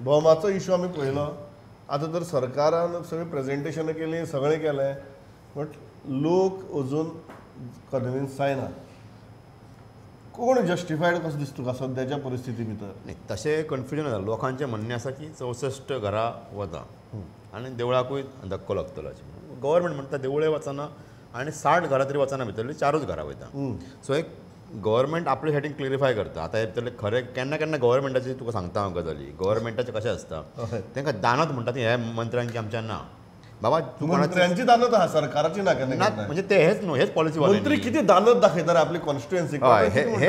भोमाचो issue आमी पळयलो. आतां तर सरकारान सगळीं प्रेजेंटेशनां केलीं, सगळें केलें, बट लोक अजून कन्विन्स जायना. कोण जस्टिफायड कसो दिसता तुका सद्याच्या परिस्थिती भितर? न्ही, तशें कन्फ्युजन जाता. लोकांचें म्हणणें आसा की 64 घरां वता आनी देवळाकूय धक्को लागतलो अशें. गव्हर्मेंट म्हणटा देवळय वचना आनी 60 घरां तरी वचना, भितरलीं 4ूच घरां वयता. सो एक गव्हर्मेंट आपले सायडीन क्लिरिफाय करता. आतां हे भितरलें खरें केन्ना केन्ना गव्हर्मेंटाचें तुका सांगता हांव गजाली, गव्हर्मेंटाचें कशें आसता, तांकां दानत म्हणटा ती ह्या मंत्र्यांची आमच्या ना बाबा, तूं मंत्र्यांची दानत आहा, सरकाराची ना केन्ना ना. म्हणजे ते हेच न्हू, हेच पॉलिसी मंत्री कितें दानत दाखयता आपली कॉन्स्टिट्युएन्सी. हय,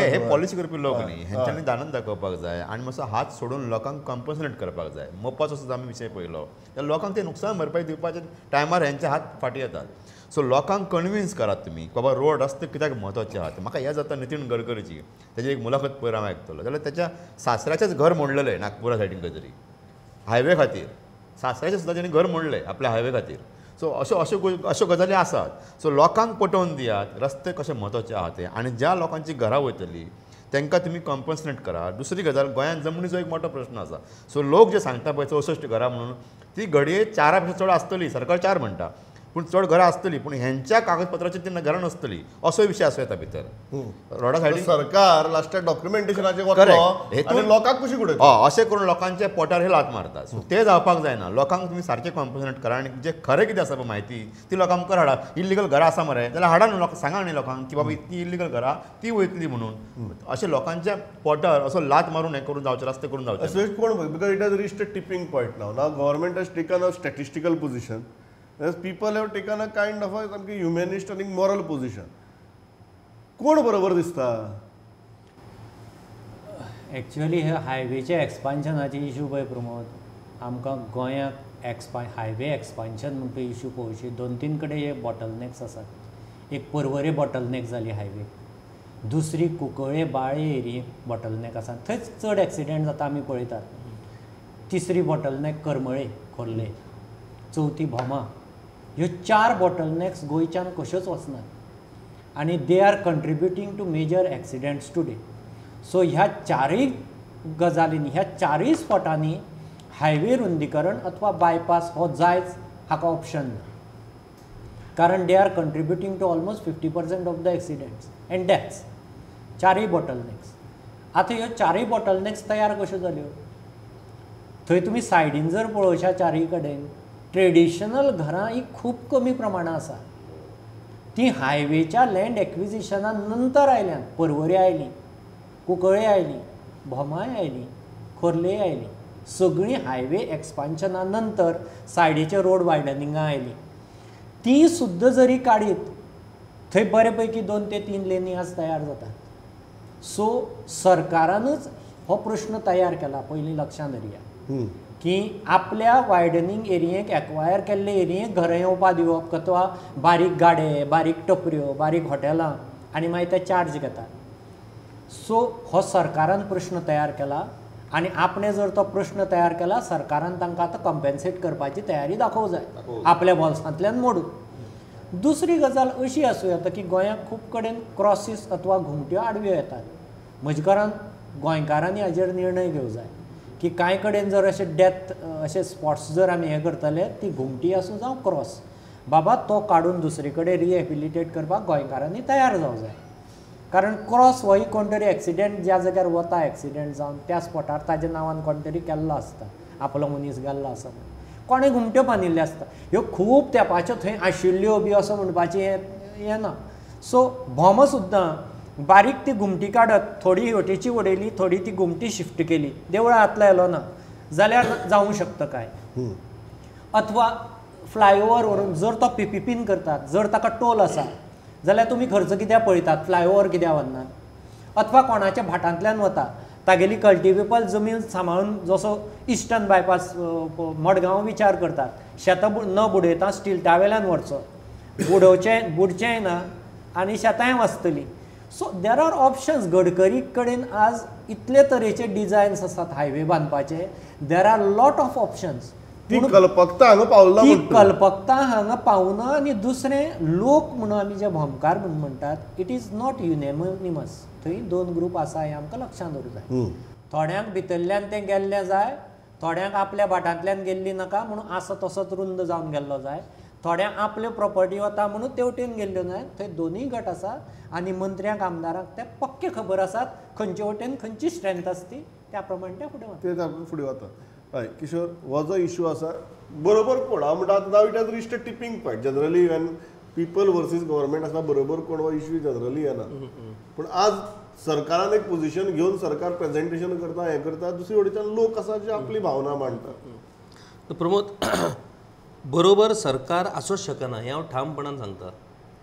हे पॉलिसी करपी लोक न्ही, हेंच्यांनी दानत दाखोवपाक जाय आनी मातसो हात सोडून लोकांक कॉम्पन्सेट करपाक जाय. मोपाचो सुद्दां आमी विशय पळयलो जाल्यार लोकांक ते नुकसान भरपाई दिवपाच्या टायमार हेंचे हात फाटीं येतात. सो लोकांक कन्विन्स करात तुमी बाबा रोड रस्ते कित्याक म्हत्वाचे आहात. म्हाका हें जाता नितीन गडकरीची तेजी एक मुलाखत पयर हांव आयकतलो जाल्यार तेच्या सासऱ्याचेंच घर मोडलेलें नागपुरा सायडीन खंय तरी हायवे खातीर. सासऱ्याचें सुद्दां तेणी घर मोडलें आपल्या हायवे खातीर. सो अश्यो अश्यो अश्यो गजाली आसात. सो लोकांक पटोवन दियात रस्ते कशे म्हत्वाचे आहा ते, आनी ज्या लोकांची घरां वयतली तांकां तुमी कॉम्पन्सेट करा. दुसरी गजाल, गोंयांत जमनीचो एक मोठो प्रश्न आसा. सो लोक जे सांगता पळय 64 घरां म्हणून, ती घडये 4 पेक्षा चड आसतली, सरकार 4 म्हणटा, पूण चड घरां आसतली, पूण हेंच्या कागदपत्राचेर ती घरां नासतली, असो विशय आसूं येता भितर. रोडा सायडीन सरकार लास्टाक डॉक्युमेंटेशनाचेर वतलो आनी लोकांक कुशीक उडयतलो. हय, अशें करून लोकांच्या पोटार हे लात मारतात. सो तें जावपाक जायना. लोकांक तुमी सारकें कॉम्पन्सेट करा आनी जें खरें कितें आसा पळय म्हायती ती लोकांक मुखार हाडा. इल्लिगल घरां आसा मरे जाल्यार हाडा न्हू, लोकांक सांगा न्ही लोकांक की बाबा इतली इल्लिगल घरां ती वयतली म्हणून. अशें लोकांच्या पोटार असो लात मारून हें करून जावचें, रस्ते करून जावचें. कोण because it has reached a tipping point now. Now government has taken a statistical position. Whereas people have taken a kind of a सामकी ह्युमॅनिस्ट आनी मॉरल पोझिशन. कोण बरोबर दिसता? एक्चुअली हे हायवेच्या एक्सपान्शनाचे इशू पळय प्रमोद, आमकां गोंयाक हायवे एक्सपान्शन म्हणटा इशू पळोवची 2-3 कडेन हे बॉटलनॅक्स आसात. एक पर्वरे बॉटलनॅक जाली हायवे, दुसरी कुंकळे बाळे एरियेक बॉटलनॅक आसा, थंयच चड एक्सिडेंट जाता आमी पळयतात. तिसरी बॉटलनॅक करमळे खोर्ले, चवथी भोमा. ह्यो 4 बॉटलनॅक्स गोंयच्यान कश्योच वचनात आनी they are contributing to major accidents today. So ह्या 4य गजालींनी, ह्या 4य स्पॉटांनी हायवे रुंदीकरण अथवा बायपास हो जायच, हाका ऑप्शन ना, कारण they are contributing to almost 50% of the accidents and deaths. 4य bottlenecks. आतां ह्यो 4य बॉटलनॅक्स तयार कश्यो जाल्यो? थंय तुमी सायडीन जर पळोवशा 4य कडेन ट्रेडिशनल घरां ही खूब कमी प्रमाणांत आसा. ती हायवेच्या लँड एक्विजिशना नंतर आयल्यात. पर्वरी आयली, कुंकळे आयली, भोमाय आयली, खोर्ले आयली, सगळीं हायवे एक्सपान्शना नंतर सायडीचे रोड वायडनिंगां आयलीं. ती सुद्दां जरी काडीत थंय बरे पैकी 2 ते 3 लेनी आज तयार जातात. सो सरकारानूच हो प्रश्न तयार केला, पयलीं लक्षांत धरया की आपल्या वायडनींग एरियेक, एक्वायर केल्ले एरियेक घरां येवपा दिवप अथवा बारीक गाडे, बारीक टपऱ्यो, बारीक हॉटेलां आनी मागीर ते चार्ज घेतात. सो हो सरकारान प्रश्न तयार केला आनी आपणें जर तो प्रश्न तयार केला, सरकारान तांकां आतां कॉम्पेन्सेट करपाची तयारी दाखोवंक जाय, आपल्या बोल्सांतल्यान मोडून. दुसरी गजाल अशी आसूं येता की गोंयांत खूब कडेन क्रॉसीस अथवा घुमट्यो आडव्यो येतात. म्हज्या घरान गोंयकारांनी हाजेर निर्णय घेवंक जाय की कांय कडेन जर अशे डेथ अशे स्पॉट्स जर आमी हें करतले, ती घुमटी आसूं जावं क्रॉस, बाबा तो काडून दुसरे कडेन रिहेबिलिटेट करपाक गोंयकारांनी तयार जावंक जाय. कारण क्रॉस होय कोण तरी एक्सिडेंट ज्या जाग्यार वता एक्सिडेंट जावन त्या स्पॉटार ताज्या नांवान कोण तरी केल्लो आसता, आपलो मनीस गेल्लो आसा, कोणें घुमट्यो बांदिल्ल्यो आसता. ह्यो खूब तेंपाच्यो थंय आशिल्ल्यो बी असो म्हणपाचें हें ना. सो भोम सुद्दां बारीक ती घुमटी काडत, थोडी वटेची उडयली, थोडी ती घुमटी शिफ्ट केली, देवळा हातला येलो ना जाल्यार जावूं शकता काय. अथवा फ्लायओवर व्हरून जर तो पीपीपीन करतात, जर ताका टोल आसा जाल्यार तुमी खर्च कित्याक पळयतात, फ्लायओवर कित्याक व्हरनात. अथवा कोणाच्या भाटांतल्यान वता, तागेली कल्टिवेबल जमीन सांबाळून जसो इस्टर्न बायपास मडगांव विचार करतात, शेतां न बुडयता स्टिल्टा वेल्यान व्हरचो, बुडोवचें बुडचेंय ना आनी शेतांय वाचतलीं. So there are options. Gadkari कडेन आज इतले तरेचे डिझायन्स आसात highway बांदपाचे, there are lot of options. ती कल्पकता हांगा पावला, ती कल्पकता हांगा पावना. आनी दुसरें, लोक म्हणून आमी जे भोमकार म्हणून म्हणटात, it is not unanimous. थंय 2 ग्रूप आसा हें आमकां लक्षांत दवरूंक जाय. थोड्यांक भितरल्यान तें गेल्लें जाय, थोड्यांक आपल्या भाटांतल्यान गेल्ली नाका म्हणून आसा तसोच रुंद जावन गेल्लो जाय, थोड्यांक आपल्यो प्रॉपर्टी वता म्हणून तेवटेन गेल्ल्यो जाय. थंय दोनूय गट आसा आनी मंत्र्यांक आमदारांक ते पक्के खबर आसात खंयचे वटेन खंयची स्ट्रेंथ आसा ती, त्या प्रमाणे ते फुडें वता. ते फुडें वता. हय किशोर, हो जो इशू आसा बरोबर कोण हांव म्हणटा आतां now it has reached a tipping point. Generally when people versus government आसा बरोबर कोण हो इशू जनरली येना, पूण आज सरकारान एक पोझिशन घेवन सरकार प्रेजेंटेशन करता, हें करता, दुसरे वटेच्यान लोक आसा जे आपली भावना मांडटा. प्रमोद, बरोबर सरकार आसूंक शकना हें हांव ठामपणान सांगता.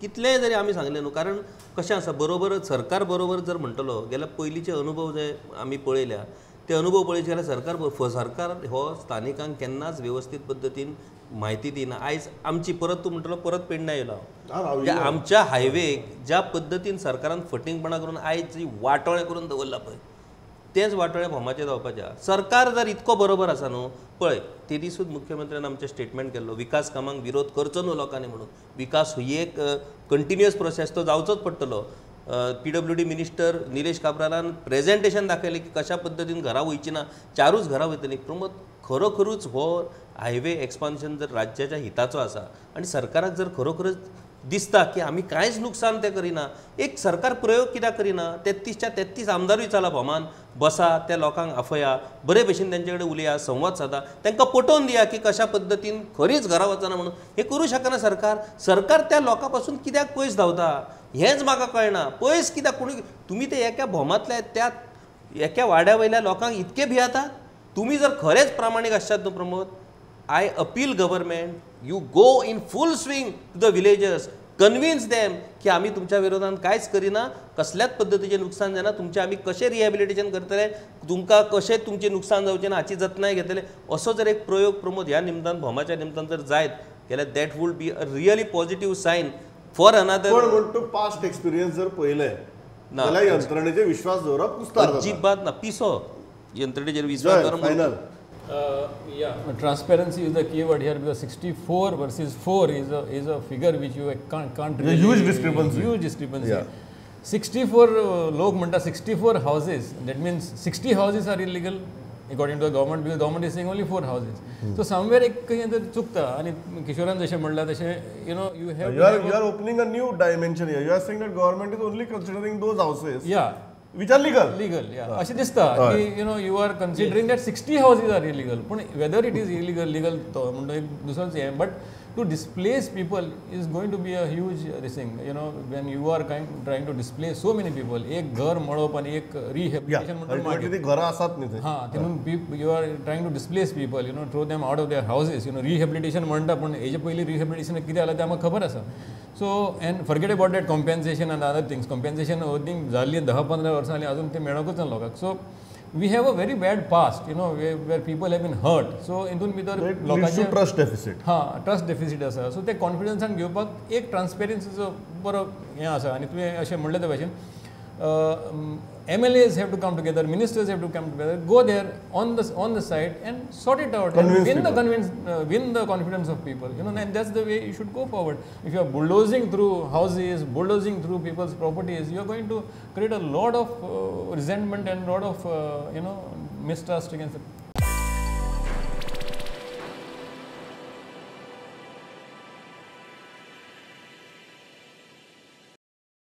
कितलेंय जरी आमी सांगलें न्हू, कारण कशें आसा बरोबर सरकार बरोबर जर म्हणटलो जाल्यार पयलींचे अनुभव जे आमी पळयल्या ते अनुभव पळयचे जाल्यार सरकार हो स्थानिकांक केन्नाच वेवस्थीत पद्दतीन म्हायती दिना. आयज आमची परत तूं म्हणटलो परत पेडण्या येयलो हांव, आमच्या हायवेक ज्या पद्दतीन सरकारान फटींगपणां करून आयज जी वाटोळें करून दवरलां पळय तेंच वाटोळें भोमाचें जावपाचें. सरकार जर इतको बरोबर आसा न्हू पळय, ते दिसूच मुख्यमंत्र्यान आमचें स्टेटमेंट केल्लो विकास कामांक विरोध करचो न्हू लोकांनी म्हणून. विकास ही एक कंटिन्युअस प्रोसेस, तो जावचोच पडटलो. PWD minister Nilesh काब्रालान प्रेजेंटेशन दाखयलें की कशा पद्दतीन घरां वयची ना, चारूच घरां वयतलीं. प्रमोद, खरोखरूच हो हायवे एक्सपान्शन जर राज्याच्या हिताचो आसा आनी सरकाराक जर खरोखरच दिसता की आमी कांयच नुकसान तें करिना, एक सरकार प्रयोग कित्याक करिना? 33च्या 33 आमदारूय चला भोमान बसा, त्या लोकांक आफया, बरे भशेन तेंचे कडेन उलया, संवाद सादा, तांकां पटोवन दिया की कशा पद्दतीन खरीच घरा वचना म्हणून. हें करूं शकना सरकार. सरकार त्या लोकां पासून कित्याक पयस धांवता हेंच म्हाका कळना. पयस कित्याक कोणी तुमी ते एका भोमांतल्या त्या एका वाड्या वयल्या लोकांक इतके भियेतात? तुमी जर खरेंच प्रामाणीक आसशात न्हू Pramod, I appeal government, you go in full swing to the villagers, convince them की आमी तुमच्या विरोधान कांयच करिना, कसल्याच पद्दतीचें नुकसान जायना, तुमचें आमी कशें रिहेबिलिटेशन करतले, तुमकां कशें तुमचें नुकसान जावचें ना हाची जतनाय घेतले. असो जर एक प्रयोग प्रमोद ह्या निमतान भोमाच्या निमतान जर जायत जाल्यार that would be a really positive sign for another. पण म्हण तूं पास्ट एक्सपिरियन्स जर पळयलें जाल्यार यंत्रणेचेर विश्वास दवरप कुस्तार जाता. अजिबात ना, पिसो यंत्रणेचेर विश्वास दवरप. Final. Yeah, transparency is the key word here, because 64 versus 4 is a figure which you can't really. Huge discrepancy. Huge discrepancy. Yeah. 64 lok manta 64 houses, that means 60 houses are illegal according to the government, because government is saying only 4 houses. So somewhere ek khaंय तरी चुकता. आनी किशोरान जशें म्हणलां तशें you know you have you are opening a new dimension here. You are saying that government is only considering those houses. Yeah. Which are legal. Legal, yeah. अशें दिसता की you know you are considering that 60 houses are illegal. पूण whether it is illegal, legal तो म्हणटा एक दुसरोच हें, but to displace people is going to be a huge this thing. You know when you are trying to displace so many people, एक घर मळप आनी एक rehabilitation म्हणटा ती घरां आसात न्ही. हां, तितून you are trying to displace people, you know throw them out of their houses. You know rehabilitation म्हणटा, पूण हेजे पयलीं रिहेबिलिटेशन कितें जालां तें आमकां खबर आसा. So and forget about that compensation and other things. Compensation ओदीं जाल्ली 10-15 वर्सां जालीं, अजून तें मेळोंकूच ना लोकांक. So we have a very bad past, you know, where people have been hurt. So हितून भितर लोकांचे ट्रस्ट डेफिसीट, हां ट्रस्ट डेफिसीट आसा. सो ते कॉन्फिडन्सान घेवपाक एक ट्रान्सपेरन्सीचो बरो हें आसा. आनी तुवें अशें म्हणलें ते भाशेन MLAs have to come together, ministers have to come together, go there on the site and sort it out, and win the confidence of people, you know, and that's the way you should go forward. If you are bulldozing through houses, bulldozing through people's properties, you are going to create a lot of resentment and lot of you know, mistrust against the